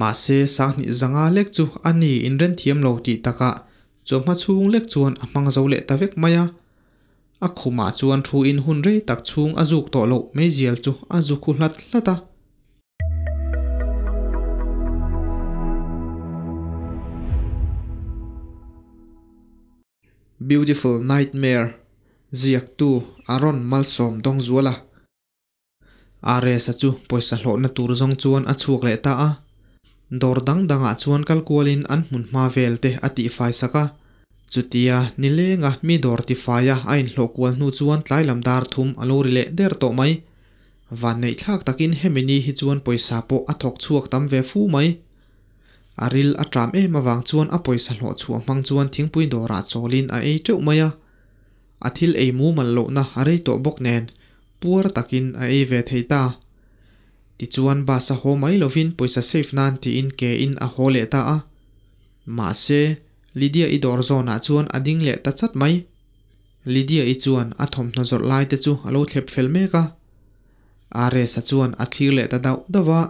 Mahse 2500 lek chu a ni inren thiam lo tih takah chawhma chhung lek chuan a hmang zo leh ta vek mai a. A khumah chuan thu in hun rei tak chhung a zuk tawh loh meizial chu a zu khu hlat hlat a. Beautiful Nightmare ziaktu Aaron Malsawm Dawngzuala. RS-a chu pawisa hlawhna tur zawng chuan a chhuak leh ta a. Dawr dang dangah chuan kal kualin an hmun hma vel te a tihfai sak a. Chutia nilenga mi dawr tifaia a inhlawh kual hnu chuan tlai lam dar thum a lo ri leh der tawh mai. Vanneih thlak takin hemi ni hi chuan pawisa pawh a thawk chhuak tam ve fu mai. A ril a ṭam em avang chuan a pawisa hlawh chhuah hmang chuan thingpui dawrah chawlin a ei teuh mai a. A thil ei mumal lohna a rei tawh bawk nen puar takin a ei ve thei ta. Tichuan bus a haw mai lovin pawisa save nan tiin ke in a haw leh ta a. Mahse, Lydia-i dawr zawnah chuan a ding leh ta chat mai. Lydia-i chuan a thawmhnaw zawrh lai te chu a lo thlep fel mek a. Ares-a chuan a thlir leh ta dauh dauh a.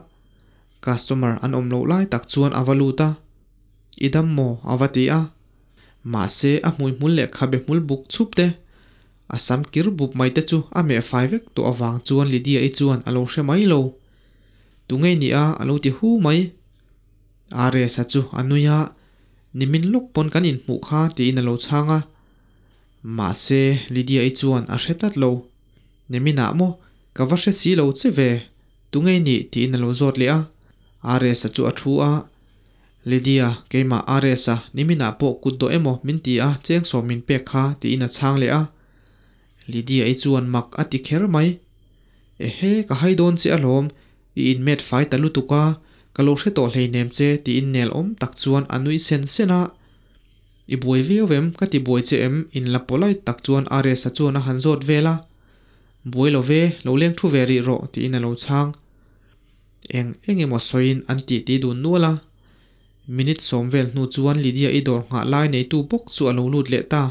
Customer an awm loh lai tak chuan a va lut a. I dam maw? a va ti a. Mahse, a hmuihmul leh khabe hmul buk chhup te, a sam kir bup mai te chu a meh fai vek tawh avang chuan Lydia-i chuan a lo hre mai lo. Tunge i nih a? a lo ti hu mai. Ares-a chu a nui a, Nimin lawk pawn kan inhmuh kha tiin a lo chhang a. Mahse, Lydia-i chuan a hre tlat lo. Niminah maw? Ka va hre si lo che ve. Tunge i nih? tiin a lo zawt leh a. Ares-a chu a thu a. Lydia, keimah Ares-a, niminah pawh kut dawh emaw min ti a, cheng sawm min pek kha, tiin a chhang leh a. Lydia-i chuan mak a ti kher mai. Ehe, ka hai dawn che alawm, i inmet fai ta lutuk a, ka lo hre tawh hleinem che, tiin nel awm tak chuan a nui sen sen a. I buai viau em? Ka ti buai che em? In la polite tak chuan Ares-a chuan a han zawt vel a. Buai lo ve, lo leng thu ve rih rawh, tiin a lo chhang. Eng eng emaw sawiin an tih ti dun nual a. Minute sawm vel hnu chuan Lydia-i dawr nghah lai neitu bawk chu a lo lut leh ta.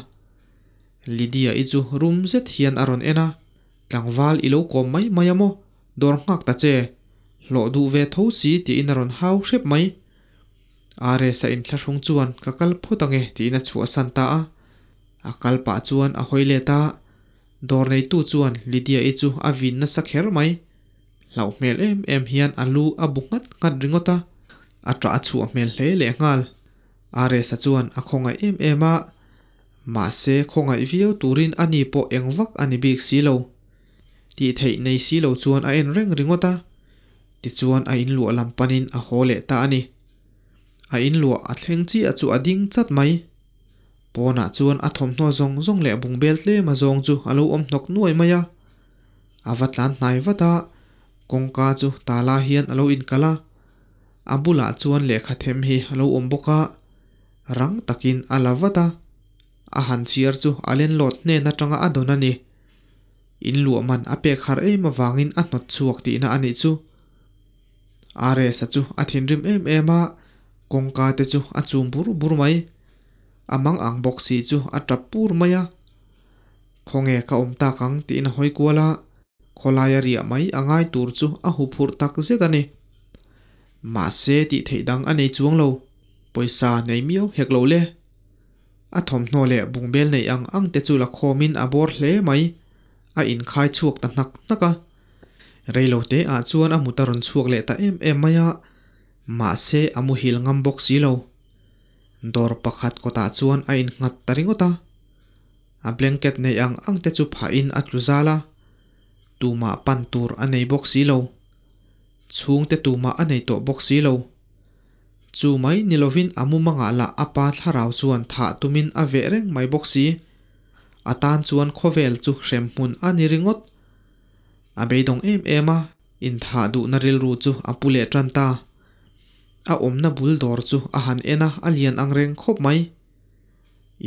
Lydia-i chu rum zet hian a rawn en a, Tlangval i lo kawm mai mai a maw? Dawr nghak ta che. Hlawh duh ve tho si tiin a rawn hau hrep mai. Ares-a inthlahrung chuan ka kal phawt ange tiin a chhuahsan ta a. A kal pah chuan a hawi let a, dawr neitu chuan Lydia-i chu a vin nasa kher mai. Hlauh hmel em em hian a lu a bu nghat nghat ringawt a, a ṭah a chhuah hmel hle leh nghal. Ares-a chuan a khawngaih em em a, mahse khawngaih viau turin a ni pawh eng vak a ni bik si lo. Tih theih nei si lo chuan a en reng ringawt a, tichuan a inluah lam panin a haw leh ta a ni. A inluah a thleng chiah chu a ding chat mai. Pawnah chuan a thawmhnaw zawng zawng leh bungbel tlem a zawng chu a lo awm hnawk nuai mai a. A va tlan hnai vat a, kawngka chu tala hian a lo inkalh a. A bulah chuan lehkha them hi a lo awm bawk a, rang takin a la vat a. A han chhiar chu a lenlawt hnen atanga a dawn a ni. In luah man a pek har em avangin a hnawt chhuak tihna a nih chu. Ares-a chu a thinrim em em a, kawngka te chu a chum bur bur mai. A mang ang bawk si chu a tap pur mai a. Khawnge ka awm tak ang tiin a hawi kual a, khawlaia riah mai a ngai tur chu a huphurh tak zet a ni. Mahse tih theih dang a nei chuang lo, pawisa nei miau hek lo le. A thawmhnaw leh bungbel neih ang ang te chu la khawmin a bawr hle mai, a inkhai chhuak ta hnak hnak a. Reilo te ah chuan a mut a rawn chhuak leh ta em em mai a, mahse a muhil ngam bawk si lo. Dawr pakhat kawtah chuan a innghat ta ringawt a. A blanket neih ang ang te chu phahin a tlu zal a, tumah pan tur a nei bawk si lo. Chhungte tumah a nei tawh bawk si lo. Chu mai ni lovin a mumangah lah a pa thlarau chuan thah tumin a veh reng mai bawk si. A tan chuan khawvel chu hrem hmun a ni ringawt. A beidawng em em a, inthah duhna rilru chu a pu leh tan ta. A awmna bul dawr chu a han en a, a lian ang reng khawp mai.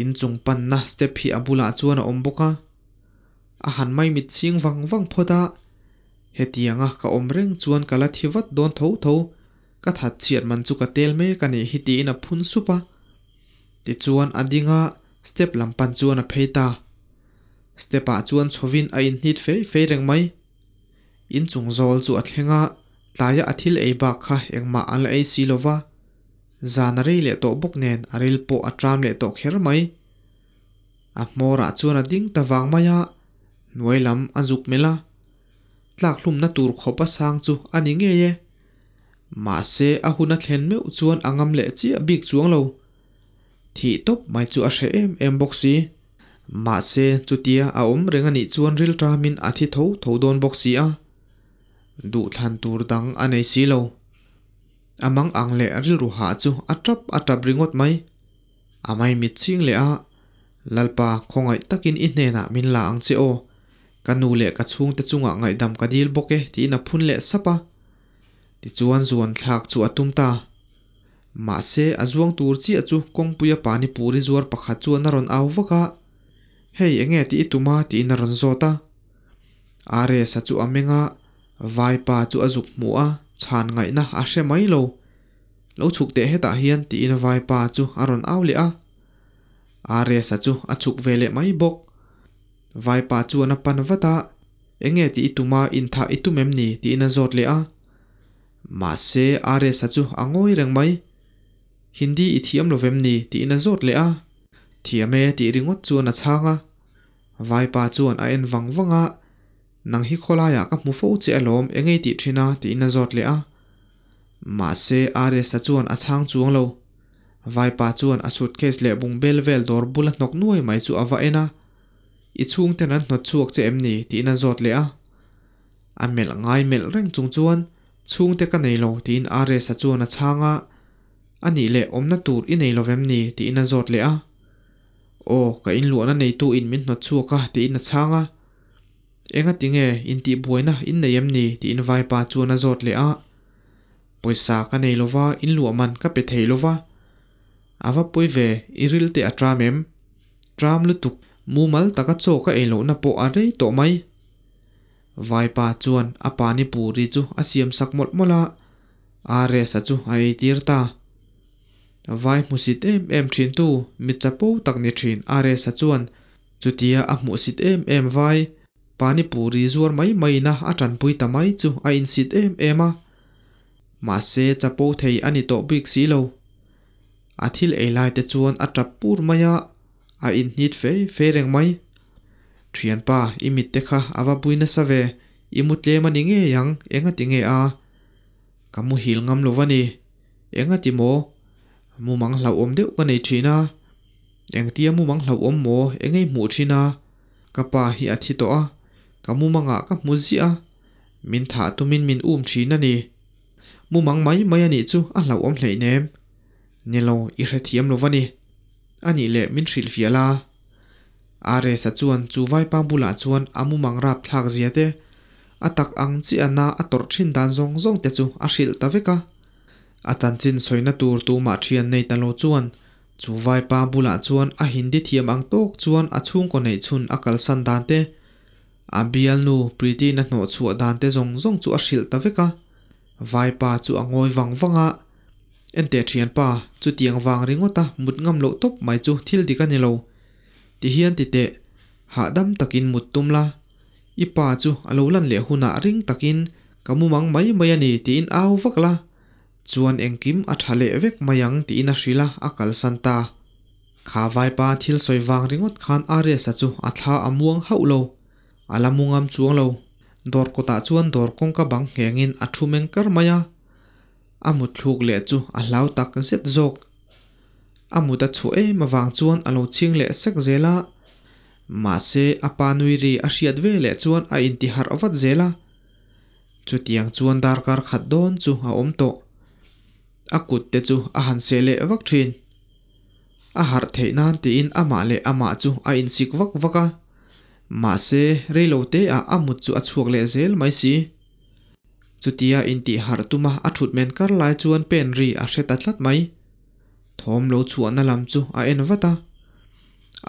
Inchung panna step hi a bulah chuan a awm bawk a, a han maimit chhing vang vang phawt a, hetianga ka awm reng chuan ka la thi vat dawn tho tho, ka that chhiat man chu ka tel mek a nih hi tiin a phun sup a. Tichuan a ding a, step lam pan chuan a phei ta. Step ah chuan chhovin a inhnit fei fei reng mai. Inchung zawl chu a thleng a, Tlaia a thil ei bak kha engmah a la ei si lo va, zan a rei leh tawh bawk nen a ril pawh a tram leh tawh kher mai. A hmawrah chuan a ding ta vang mai a, hnuai lam a zuk melh a. Tlak hlumna tur khawp a sang chu a ni ngei e. Mahse a hun a thlen meuh chuan a ngam leh chiah bik chuang lo. Thih tawp mai chu a hreh em em bawk si. Mahse chutia a awm reng a nih chuan rilṭamin a thi tho tho dawn bawk si a. Duhthlan tur dang a nei si lo. A mang ang leh rilru hah chu a tap a tap ringawt mai. A maimit ching leh a, Lalpa, khawngaih takin i hnenah min la ang che aw. Ka nu leh ka chhungte chungah ngaihdam ka dil bawk e tiin a phun leh sap a. Tichuan zuan thlak chu a tum ta. Mahse a zuang tur chiah chu kawngpuia panipuri zuar pakhat chuan a rawn au vak a, Hei enge tih i tum a tiin a rawn zawt a. Aresa chu a meng a, vaipa chu a zuk hmuh a, chhan ngaihna a hre mai lo. Lo chhuk teh hetah hian tiin vaipa chu a rawn au leh a. Aresa chu a chhuk ve leh mai bawk. Vaipa chuan a pan vat a, Enge tih i tum a, inthah i tum em ni? tiin a zawt leh a. Mahse Aresa chu a ngawi reng mai. Hindi i thiam lo vem ni? tiin a zawt leh a. Thiam e tih ringawt chuan a chhang a. Vaipa chuan a en vang vang a, Nang hi khawlaiah ka hmu fo che alawm, engei tih thin a? tiin a zawt leh a. Mahse Aresa chuan a chhang chuang lo. Vaipa chuan a suitcase leh bungbel vel dawr bula hnawk nuai mai chu a va en a. I chhungten an hnawt chhuak che em ni? tiin a zawt leh a. A melh ngai melh reng chung chuan, Chhungte ka nei lo, tiin Aresa chuan a chhang a. A nih leh awmna tur i nei lo vem ni? tiin a zawt leh a. Aw, ka inluahna neitu in min hnawt chhuak a, tiin a chhang a. Engati nge intihbuaina in nei em ni? tiin vaipa chuan a zawt leh a. Pawisa ka nei lo va, inluah man ka pe thei lo va. A va pawi ve, i ril te a tram em? Tram lutuk, mumal taka chaw ka ei lohna pawh a rei tawh mai. Vaipa chuan a pani puri chu a siam sak mawlh mawlh a, Aresa chu a eitir ta. Vai hmusit em em thintu mi chapo tak ni thin Aresa chuan chutia a hmuhsit em em vai pani puri zuar mai maina a tanpui ta mai chu a insit em em a. Mahse chapo thei a ni tawh bik si lo. A thil ei lai te chuan a tap pur mai a, a inhnit fe fe reng mai. Thianpa, i mit te kha a va pui nasa ve, i mu tlem a ni ngei ang, engati nge a? Ka muhil ngam lo va ni. Engati maw? Mumang hlauhawm deuh ka nei thin a. Engtia mumang hlauhawm maw engei hmuh thin a? Ka pa hi a thi tawh a, ka mumangah ka hmu ziah a. Min thah tumin min um thin a ni. Mumang mai mai a nih chu a hlauhawm hleihnem. Ni lo, i hrethiam lo va ni. A nih leh min hrilhfiah la. Aresa chuan chu vaipa bulah chuan a mumang rapthlak zia te, a tak ang chiah na a tawrh thin dan zawng zawng te chu a hrilh ta vek a. A chanchin sawina tur tumah thian nei ta lo chuan chu vaipa bulah chuan a Hindi thiam ang tawk chuan a chhungkaw neih chhun a kalsan dan te, a bialnu Preeti-na hnawh chhuah dan te zawng zawng chu a hrilh ta vek a. Vaipa chu a ngawi vang vang a, Enteh thianpa, chutiang vang ringawta mut ngam loh tawp mai chu thil dik a ni lo. Tihian ti teh, hahdam takin mut tum la. I pa chu a lo lan leh hunah ring takin ka mumang mai mai a ni tiin au vak la, chuan engkim a tha leh vek mai ang tiin a hrilh a, a kalsan ta. Kha vaipa thil sawi vang ringawt khan Arias-a chu a thla a muang hauh lo. A la mu ngam chuang lo. Dawr kawtah chuan dawr kawngka bang nghengin a thu meng kar mai a. A mutthluk leh chu a hlau tak zet zawk. A mut a chhuah em avang chuan a lo chhing leh sek zel a. Mahse, a pa nui ri a hriat ve leh chuan a inti harh vat zel a. Chutiang chuan darkar khat dawn chu a awm tawh. A kut te chu a han seh leh vak thin. A harh theih nan tiin amah leh amah chu a insik vak vak a. Mahse, reilo te ah a mut chu a chhuak leh zel mai si. Chutia intih harh tuma a thut men kar lai chuan pen ri a hre ta tlat mai. Thawm lo chhuahna lam chu a en vat a.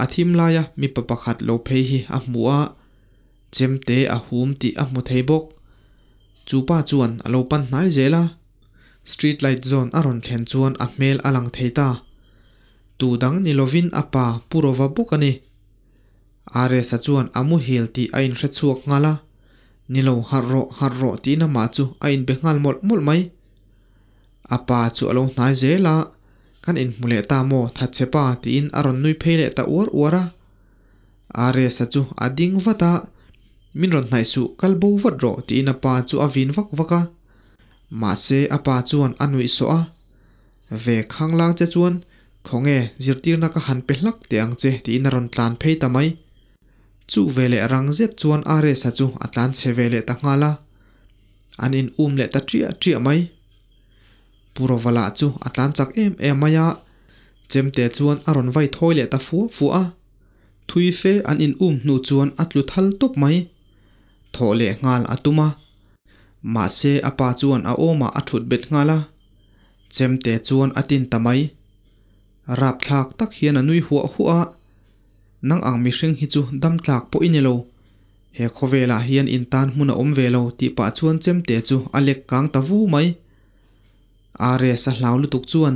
A thim laia mipa pakhat lo phei hi a hmu a, chemte a hum tih a hmu thei bawk. Chu pa chuan a lo pan hnai zel a, street light zawn a rawn thlen chuan a hmel a lang thei ta. Tu dang ni lovin a pa Pu Rova bawk a ni. Aresa chuan a muhil tih a inhre chhuak nghal a. Nilo harh rawh harh rawh tiin amah chu a inbe nghal mawlh mawlh mai. A pa chu a lo hnai zel a, Kan inhmu leh ta maw thatchhe pa tiin a rawn nui phei leh ta uar uar a. Aresa chu a ding vat a, Min rawn hnaih suh, kal bo vat rawh tiin a pa chu a vin vak vak a. Mahse a pa chuan a nuih sawh a, Ve khanglang che chuan khawnge zirtirna ka han pe hlak teh ang che tiin a rawn tlan phei ta mai. Chu veleh rang zet chuan Aresa chu a tlan chhe ve leh ta nghal a, an in um leh ta triah triah mai. Pu Rovala chu a tlan chak em em mai a, chemte chuan a rawn vai thawi leh ta fua fua a. Thui fe an in um hnu chuan a tlu thal tawp mai. Thawh leh nghal a tum a, mahse a pa chuan a awmah a thut bet nghal a, chemte chuan a tin ta mai. Rapthlak tak hian a nui huah huah a, Nang ang mihring hi chu dam tlak pawh i ni lo. He khawvelah hian in tan hmun a awm ve lo tih pah chuan chemte chu a lek kang ta vu mai. RS a hlau lutuk chuan,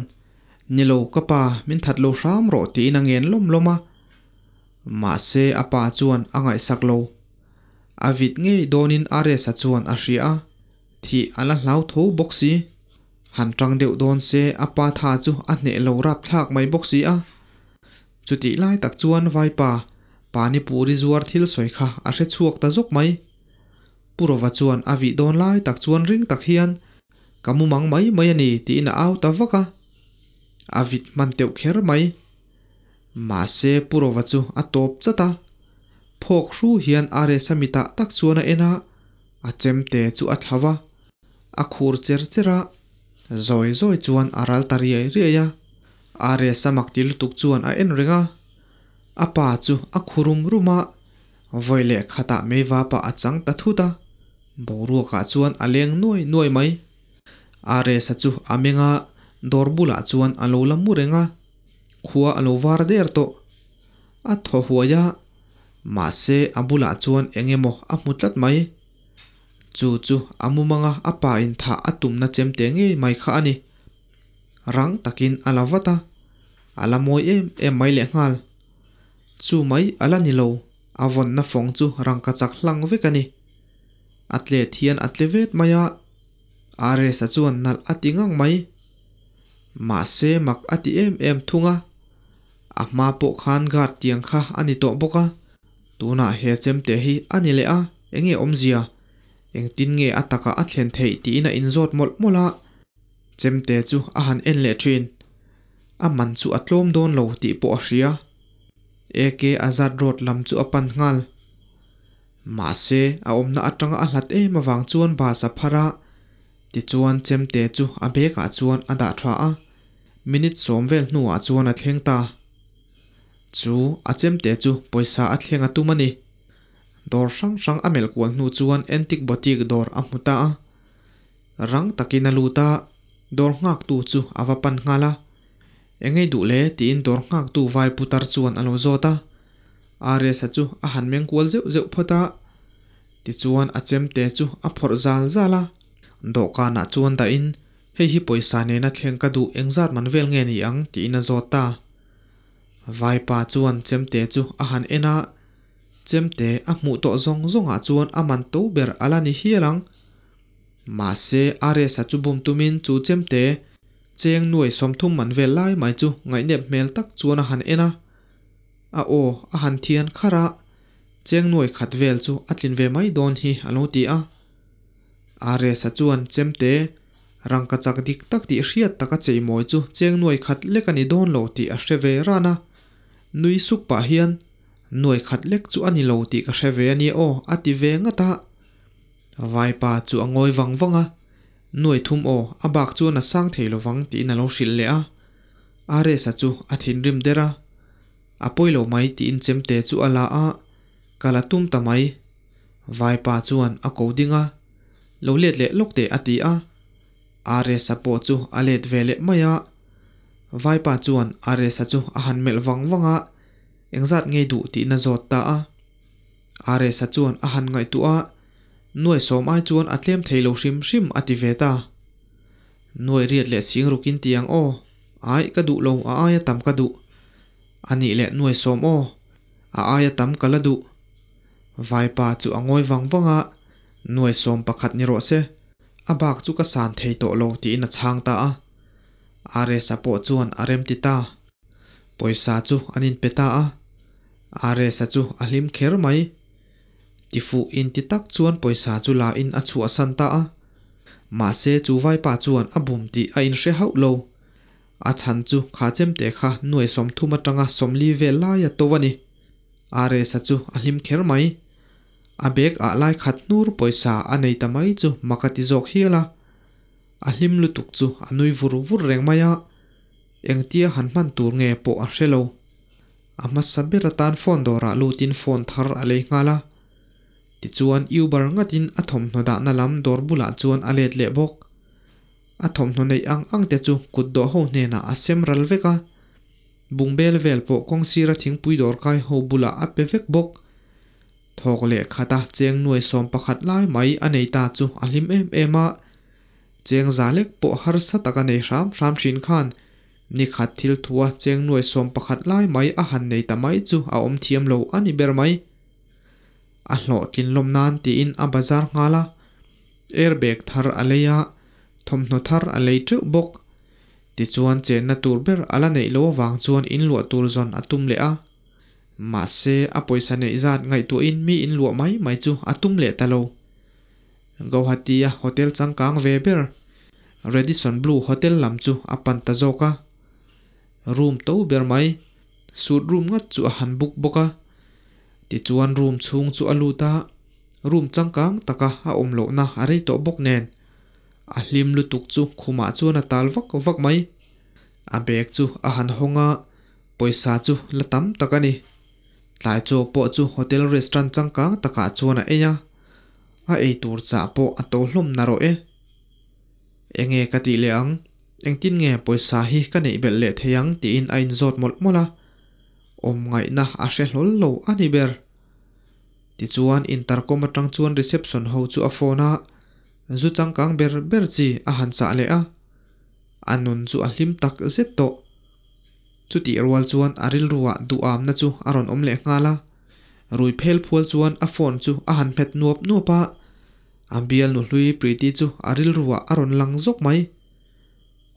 Ni lo ka pa, min that lo hram rawh tiin a ngen lawm lawm a. Mahse a pa chuan a ngaihsak lo. A vit ngei dawnin RS-a chuan a hria a, thih a la hlau tho bawk si. Han tang deuh dawn se a pa tha chu a hneh lo rapthlak mai bawk si a. Chutih lai tak chuan Vaipa, Panipuri zuar thil sawi kha a hre chhuak ta zawk mai. Pu Rova chuan a vih dawn lai tak chuan ring tak hian, Ka mu mang mai mai a ni, tiin a au ta vak a. A vit hman teuh kher mai. Mahse Pu Rova chu a tawp chat a. Phawk hru hian RS-a mitah tak chuan a en a, a chemte chu a thla va. A khur cher cher a, zawi zawi chuan a ral ta riai riai a. RS-a mak ti lutuk chuan a en reng a. A pa chu a khu rum rum a, vawi leh khatah meiva pah a chang ta thut a, boruakah chuan a leng nuai nuai mai. RS-a chu a meng a, dawr bulah chuan a lo la mu reng a, khua a lo var der tawh. A thaw huai a, mahse a bulah chuan eng emaw a hmu tlat mai. Chu chu a mumanga a pa in thah a tumna chemte ngei mai kha a ni. Rang takin a la vat a, a la mawi em em mai lehnghal. Chu mai a la ni lo, a vawnna fawng chu rangka chak hlang vek a ni. A tlet hian a tle vet mai a, RS-a chuan nalh a ti ngang mai. Mahse mak a ti em em thung a, a hma pawh khan guard tiang kha a ni tawh bawk a, tunah he chemte hi a ni leh a, enge awmzia, engtin nge a takah a thlen theih tiin a inzawt mawlh mawlh a. Chemte chu a han en leh thin. A man chu a tlawm dawn lo tih pawh a hria. AK Azad Road lam chu a pan nghal. Mahse, a awmna atanga a hlat em avang chuan bus a phar a, tichuan chemte chu a bag ah chuan a dah tha a, minute sawm vel hnuah chuan a thleng ta. Chu a chemte chu pawisa a thleng a tum a ni. Dawr hrang hrang a melh kual hnu chuan Antique Boutique dawr a hmu ta a. Rang takin a lut a, dawr nghaktu chu a va pan nghal a. Engei duh le? tiin dawr nghaktu vai putar chuan a lo zawt a. RS-a chu a han meng kual zeuh zeuh phawt a, tichuan a chemte chu a phawrh zal zal a. Dawhkanah chuan dahin, Hei hi pawisa nena thleng ka duh engzat man vel nge ni ang? tiin a zawt ta. Vaipa chuan chemte chu a han en a, chemte a hmuh tawh zawng zawngah chuan a man to ber a la ni hial ang. Mahse, RS-a chu bum tumin chu chemte cheng nuai 30 man vel lai mai chu ngaihnep hmel tak chuan a han en a. A aw a han thian kharh a, cheng nuai khat vel chu a tlin ve mai dawn hi a lo ti a. RS-a chuan chemte rangka chak dik tak tih hriat taka cheimawi chu cheng nuai khat lek a ni dawn lo tih a hre ve ran a. Nui suk pah hian, Nuai khat lek chu a ni lo tih ka hre ve a nia aw a ti ve ngat a. Vaipa chu a ngawi vang vang a, Nuai thum aw, a bak chuan a sang thei lovang tiin a lo hrilh leh a. RS-a chu a thinrim der a, A pawi lo mai tiin chemte chu a la a, Ka la tum ta mai. Vaipa chuan a ko ding a, Lo let leh lawk teh a ti a. RS-a pawh chu a let ve leh mai a. Vaipa chuan RS-a chu a han melh vang vang a, Engzat ngei duh tiin a zawt ta a. RS-a chuan a han ngaihtuah a, Nuai sawm ai chuan a tlem thei lo hrim hrim a ti ve ta. Nuai riat leh sing rukin ti ang aw, ai ka duh lo a aia tam ka duh. A nih leh nuai sawm aw, a aia tam ka la duh. Vaipa chu a ngawi vang vang a, Nuai 11 ni rawh se, a bak chu ka san thei tawh lo tiin a chhang ta a. RS-a pawh chuan a rem ti ta. Pawisa chu an inpe ta a. RS-a chu a hlim kher mai. Tifuh inti tak chuan pawisa chu la in a chhuahsan ta a. Mahse chu vaipa chuan a bum tih a inhre hauh lo. A chhan chu kha chemte kha nuai 30 atanga 40 vel lai a to a ni. RS-a chu a hlim kher mai. A bag ah lai khat hnur pawisa a nei ta mai chu mak a ti zawk hial a. A hlim lutuk chu a nui vur vur reng mai a. Engtia han hman tur nge pawh a hre lo. A hmasa ber atan phone dawrah lutin phone thar a lei nghal a. Tichuan Uber ngatin a thawmhnaw dahna lam dawr bulah chuan a let leh bawk. A thawmhnaw neih ang ang te chu kut dawh ho hnenah a sem ral vek a. Bungbel vel pawh kawng sira thingpui dawr kai ho bulah a pe vek bawk. Thawk leh khata cheng nuai 11 lai mai a nei ta chu a hlim em em a. Cheng za lek pawh harsa tak a nei hram hram thin khan ni khat thil thua cheng nuai 11 lai mai a han nei ta mai chu a awm thiam lo a ni ber mai. A hlawh tlin lawm nan tiin a bazar nghal a. Airbag thar a lei a, thawmhnaw thar a lei teuh bawk. Tichuan chenna tur ber a la neih lo avang chuan in luah tur zawn a tum leh a. Mahse a pawisa neih zat ngaihtuahin mi in luah mai mai chu a tum leh ta lo. Guwahati-a hotel changkang ve ber Radisson Blu Hotel lam chu a pan ta zawk a. Room to ber mai, suit room ngat chu a han book bawk a. Tichuan room chhung chu a lut a, room changkang taka a awm lohna a rei tawh bawk nen. A hlim lutuk chu khumah chuan a tal vak vak mai. A bag chu a han hawng a, pawisa chu la tam tak a ni. Tlai chaw pawh chu hotel restaurant changkang takah chuan a ei a, a ei tur chah pawh a to hlawm na rawh e. Enge ka tih leh ang, engtin nge pawisa hi ka neih belh leh thei ang tiin a inzawt mawlh mawlh a. Awm ngaihna a hre hlawl lo a ni ber. Tichuan intercom atang chuan reception ho chu a phone a, zu changkang ber ber chi a han chah leh a. A nun chu a hlim tak zet tawh. Chutih rual chuan a rilruah duhamna chu a rawn awm leh nghal a. Rui phel phual chuan a phone chu a han hmet nuap nuap a. A bial nuhlui Preeti chu a rilruah a rawn lang zawk mai.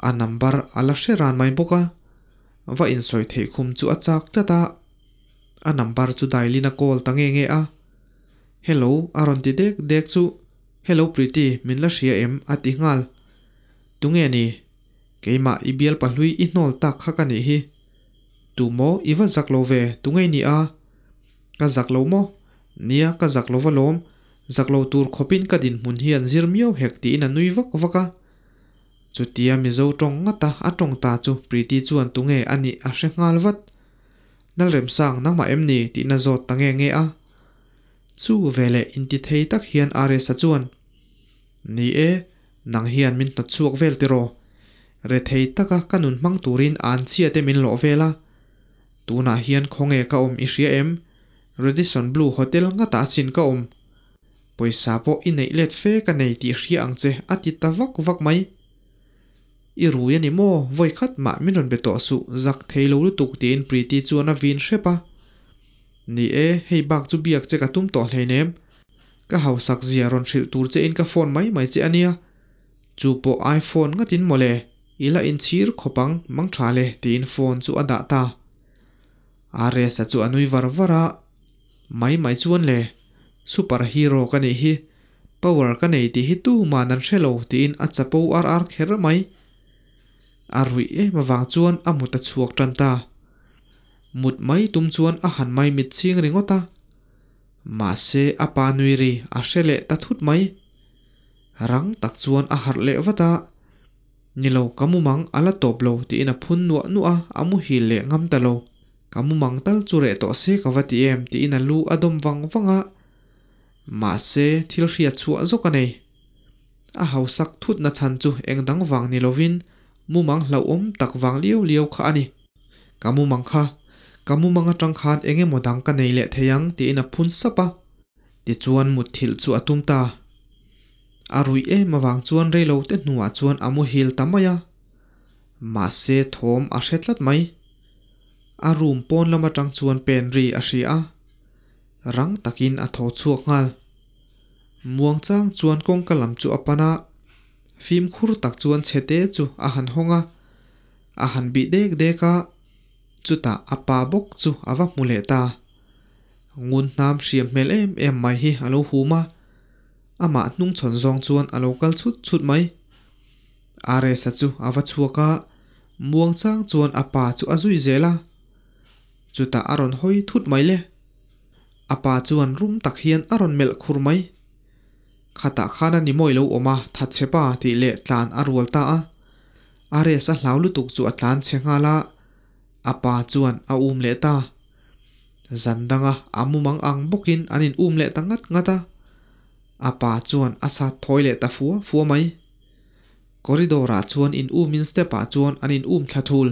A number a la hre ran mai bawk a. Va insawi theih khum chu a chak tlat a. A number chu dial in a call ta nge nge a. Hello a rawn ti dek dek chu, Hello Preeti, min la hria em? a ti nghal. Tunge ni? Keimah i bial pahlui i hnawl tak kha ka nih hi. Tu maw i va zak lo ve, tunge i nih a? Ka zak lo maw? Nia, ka zak lo va lawm. Zak lo tur khawpin ka dinhmun hi an zir miau hek tiin a nui vak vak a. Chutia Mizo tawng ngata a tawng ta chu Preeti chuan tunge a nih a hre nghal vat. Nalremsang nangmah em ni tihna zawt ta nge nge a. Chu veleh intithei tak hian RS-a chuan, Ni e, nang hian min hnawt chhuak vel tiraw? Rethei taka ka nun hmang turin anchhia te min lawh vel a. Tunah hian khawnge ka awm i hria em? Radisson Blu Hotel ngatah asin ka awm. Pawisa pawh i neih let fe ka nei tih hria ang che a ti ta vak vak mai. I rui a ni maw? Vawi khat mah min rawn be tawh suh, zak thei lo lutuk tiin Preeti chuan a vin hrep a. Ni e, hei bak chu biak che ka tum tawh hleinem. Ka hausak zia rawn hrilh tur che in ka phone mai mai che a nia. Chu pawh iPhone ngatin mawle, i la inchhir khawp ang, mang tha le tiin phone chu a dah ta. RS-a chu a nui var var a, Mai mai chuan le, super hero ka nih hi, power ka nei tih hi tuman an hre lo tiin a chapo ar ar kher mai. A ruih em avang chuan a mut a chhuak tan ta. Mut mai tum chuan a han mai mit ching ringawt a. Mahse a pa nui ri a hre leh ta thut mai. Rang tak chuan a harh leh vat a, Nilo ka mumang a la tawp lo tiin a phun nuah nuah a, a muhil leh ngam ta lo. Ka mumang tal chu reh tawh se ka va ti em tiin a lu a dawm vang vang a. Mahse thil hriat chhuah zawk a nei. A hausak thutna chhan chu eng dang vang ni lovin mumang hlauhawm tak vang liau liau kha a ni. Ka mumang kha, ka mumang atang khan eng emaw dang ka nei leh thei ang tiin a phun sap a. Tichuan mutthilh chu a tum ta. A ruih em avang chuan reilo te hnuah chuan a muhil ta mai a. Mahse thawm a hre tlat mai. A room pawn lam atang chuan pen ri a hria a. Rang takin a tho chhuak nghal. Muangchang chuan kawngka lam chu a pan a, fimkhur tak chuan chhete chu a han hawng a, a han bih dek dek a, chutah a pa bawk chu a va hmu leh ta. Ngun hnam hriam hmel em em mai hi a lo hum a, amah hnungchhawn zawng chuan a lo kal chhut chhut mai. Aresa chu a va chhuak a, muangchang chuan a pa chu a zui zel a. Chutah a rawn hawi thut mai le. A pa chuan rum tak hian a rawn melh khur mai. Khatah khan a ni mawi lo awm a, thatchhe pa tih leh tlan a rual ta a. Aresa hlau lutuk chu a tlan chhe nghal a, a pa chuan a um leh ta. Zan danga a mumang ang bawkin an in um leh ta ngat ngat a. A pa chuan a sat thawi leh ta fua fua mai. Corridor ah chuan in umin step ah chuan an in um thla thul.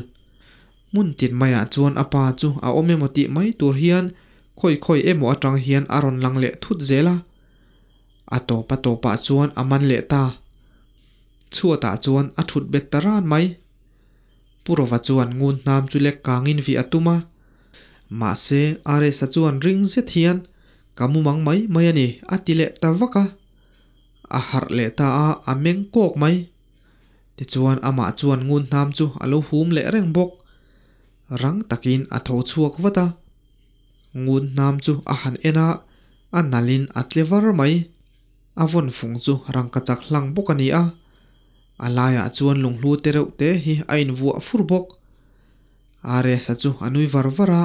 Hmun tin maiah chuan a pa chu a awm emaw tih mai tur hian khawi khawi emaw atang hian a rawn lang leh thut zel a. A tawp a tawpah chuan a man leh ta. Chhuatah chuan a thut bet ta ran mai. Pu Rova chuan ngun hnam chu lek kangin vih a tum a. Mahse, Aresa chuan ring zet hian, Ka mumang mai mai a ni, a ti leh ta vak a. A harh leh ta a, a meng kawk mai. Tichuan amah chuan ngun hnam chu a lo hum leh reng bawk. Rang takin a tho chhuak vat a. Ngun hnam chu a han en a, a nalhin a tle var mai. A vawn fung chu rangka chak hlang bawk a ni a. A laiah chuan lunghlu te reuh te hi a invuah fur bawk. Aresa chu a nui var var a,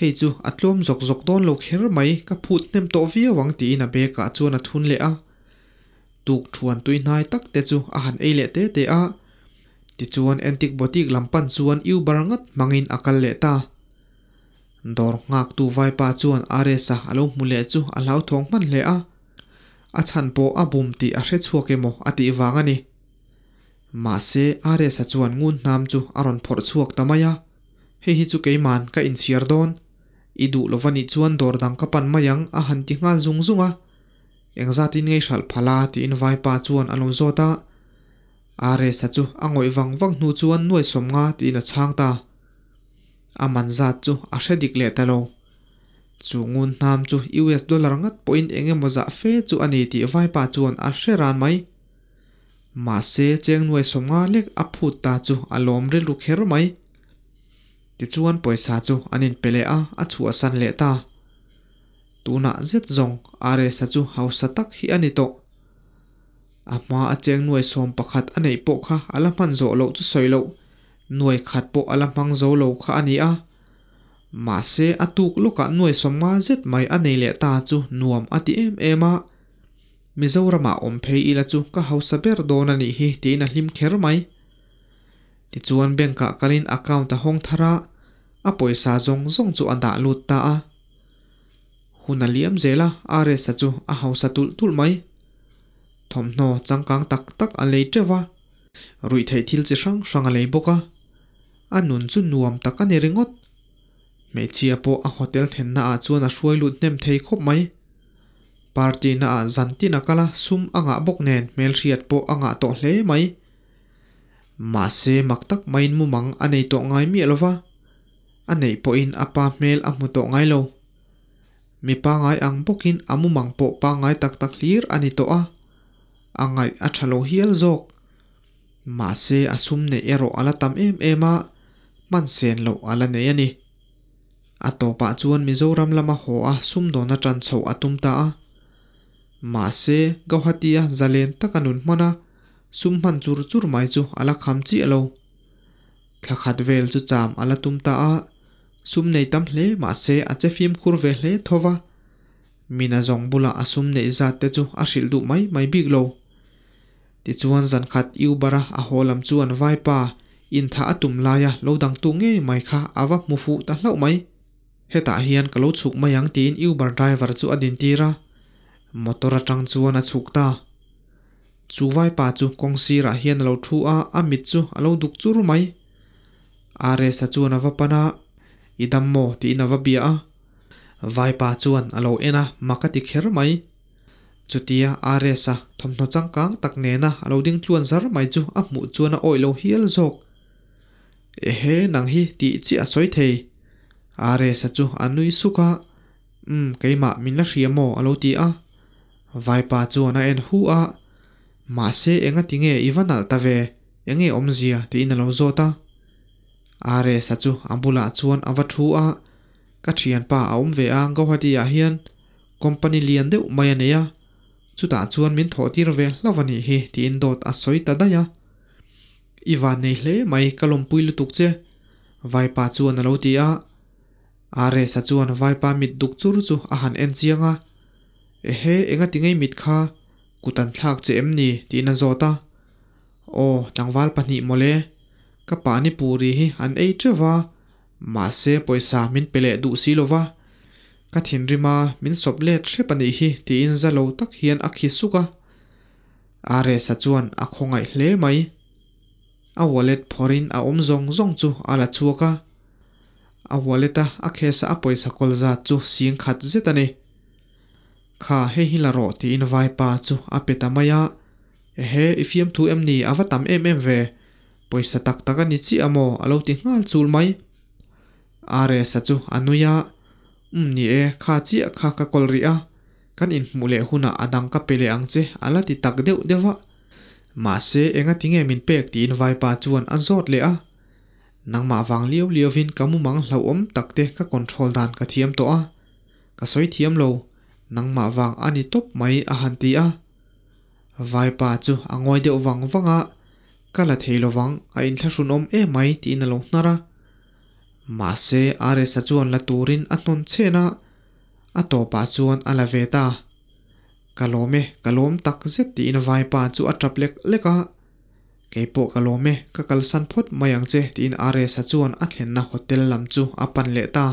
Hei chu a tlawm zawk zawk dawn lo kher mai, ka phut hnem tawh viau ang tiin a bag ah chuan a thun leh a. Tuk thuan tui hnai tak te chu a han ei leh te te a. Tichuan Antique Boutique lam pan chuan Uber ngat hmangin a kal leh ta. Dawr nghaktu vaipa chuan Aresa a lo hmu leh chu a hlauthawng hman hle a. A chhan pawh a bum tih a hre chhuak emaw a tih vang a ni. Mahse Aresa chuan ngun hnam chu a rawn phawrh chhuak ta mai a. Hei hi chu keiman ka inchhiar dawn. I duh lova nih chuan dawr dang ka pan mai ang a han ti nghal zung zung a. Engzatin ngei hralh phal a tiin vaipa chuan a lo zawt a. Aresa chu a ngawih vang vang hnu chuan nuai sawm nga tiin a chhang ta. A man zat chu a hre dik leh ta lo. Chu ngun hnam chu US dollar ngat pawhin eng emaw zah fe chu a ni tih vaipa chuan a hre ran mai. Mahse cheng nuai sawm nga lek a phut ta chu a lawm rilru kher mai. Tichuan pawisa chu an inpe leh a, a chhuahsan leh ta. Tunah zet zawng Aresa chu hausa tak hi a ni tawh. A hma a cheng nuai 11 a neih pawh kha a la hman zawh loh chu sawi loh, nuai khat pawh a la hmang zo lo kha a ni a. Mahse a tuk lawkah nuai 50 zet mai a nei leh ta chu nuam a ti em em a. Mizoramah awm phei ila chu ka hausa ber dawn a nih hi tiin a hlim kher mai. Tichuan bank ah kalin account a hawng thar a, a pawisa zawng zawng chu a dah lut ta a. Hun a liam zel a, RS-a chu a hausa tulh tulh mai. Thawmhnaw changkang tak tak a lei teuh va, ruihtheih thil chi hrang hrang a lei bawk a. A nun chu nuam tak a ni ringawt. Hmeichhia pawh a hotel thenna ah chuan a hruai lut hnem thei khawp mai. Party na ah zan tin a kal a, sum a ngah bawk nen hmelhriat pawh a ngah tawh hle mai. Mahse mak tak maiin mumang a nei tawh ngai miah lo va, a neih pawhin a pa hmel a hmu tawh ngai lo. Mi pangai ang bawkin a mumang pawh pangai tak tak hlir a ni tawh a, a ngaih a tha lo hial zawk. Mahse a sum neih erawh a la tam em em a, hman sen loh a la nei a ni. A tawpah chuan Mizoram lama haw a sumdawn atan chhoh a tum ta a. Mahse Gauhati-a zalen taka nun hman a, sum hman chur chur mai chu a la kham chiah lo. Thla khat vel chu cham a la tum ta a, sum nei tam hle mahse a che fimkhur ve hle tho va. Mina zawng bulah a sum neih zat te chu a hrilh duh mai mai bik lo. Tichuan zan khat Uber-a a haw lam chuan vaipa intha a tum laia lo dangtu ngei mai kha a va hmu fuh ta hlauh mai. Hetah hian ka lo chhuk mai ang tiin Uber driver chu a dintir a, motor atang chuan a chhuk ta. Chu vaipa chu kawng sirah hian a lo thu a, a mit chu a lo duk chur mai. RS-a chuan a va pan a, I dam maw? tiin a va bia a. Vaipa chuan a lo en a, mak a ti kher mai. Chutia RS-a thawmhnaw changkang tak nena a lo ding tluan zar mai chu a hmuh chuan a awih lo hial zawk. Ehe, nang hi tih chiah a sawi thei. RS-a chu a nui suk a, Umm, keimah min la hria maw? a lo ti a. Vaipa chuan a en hu a, Mahse enga tinge i va nalh ta ve, enge awmzia tiin a lo zawt a. RS-a chu a bulah chuan a va thu a, Ka thianpa a awm ve a, Guwahati ah hian company lian deuh mai a nei a, chutah chuan min thawh tir ve hlauh a nih hi tiin dawt a sawi ta daih a. I van nei hle mai, ka lawmpui lutuk che, Vaipa chuan a lo ti a. RS-a chuan Vaipa mit duk chur chu a han en chiang a, Ehe, enga ti ngei mit kha kut an thlak che em ni? tiin a zawt a. Aw, tlangval pahnih mawle, ka pani puri hi an ei teuh va, mahse pawisa min pe leh duh si lo va, ka thinrim a, min sawp let hrep a nih hi tiin za lo tak hian a khi suk a. RS-a chuan a khawngaih hle mai. A wallet phawrhin a awm zawng zawng chu a la chhuak a. A wallet a a case a a pawisa kawl zat chu sing khat zet a ni. Kha hei hi la rawh tiin vaipa chu a pe ta mai a. Ehe, i fiamthu em ni? A va tam em em ve. Pawisa tak tak a ni chiah maw? A lo ti nghal chul mai. RS-a chu a nui a, Umm ni e, kha chiah kha ka kawl rih a, kan inhmuh leh hunah a dang ka pe leh ang che a la ti tak deuh deuh a. Mahse, enga tinge min pek tiin vaipa chuan a zawt leh a. Nangmah vang liau liauvin ka mumang hlauhawm tak te ka control dan ka thiam tawh a. Ka sawi thiam lo, nangmah vang a ni tawp mai a han ti a. Vaipa chu a ngawi deuh vang vang a, Ka la thei lovang, a inthlahrunawm emai tiin a lo hnar a. Mahse, RS-a chuan la turin a hnawn chhen a, a tawpah chuan a la ve ta. Ka lawm e, ka lawm tak zet tiin Vaipa chu a tap lek lek a. Kei pawh ka lawm e, ka kalsan phawt mai ang che tiin RS-a chuan a thlenna hotel lam chu a pan leh ta.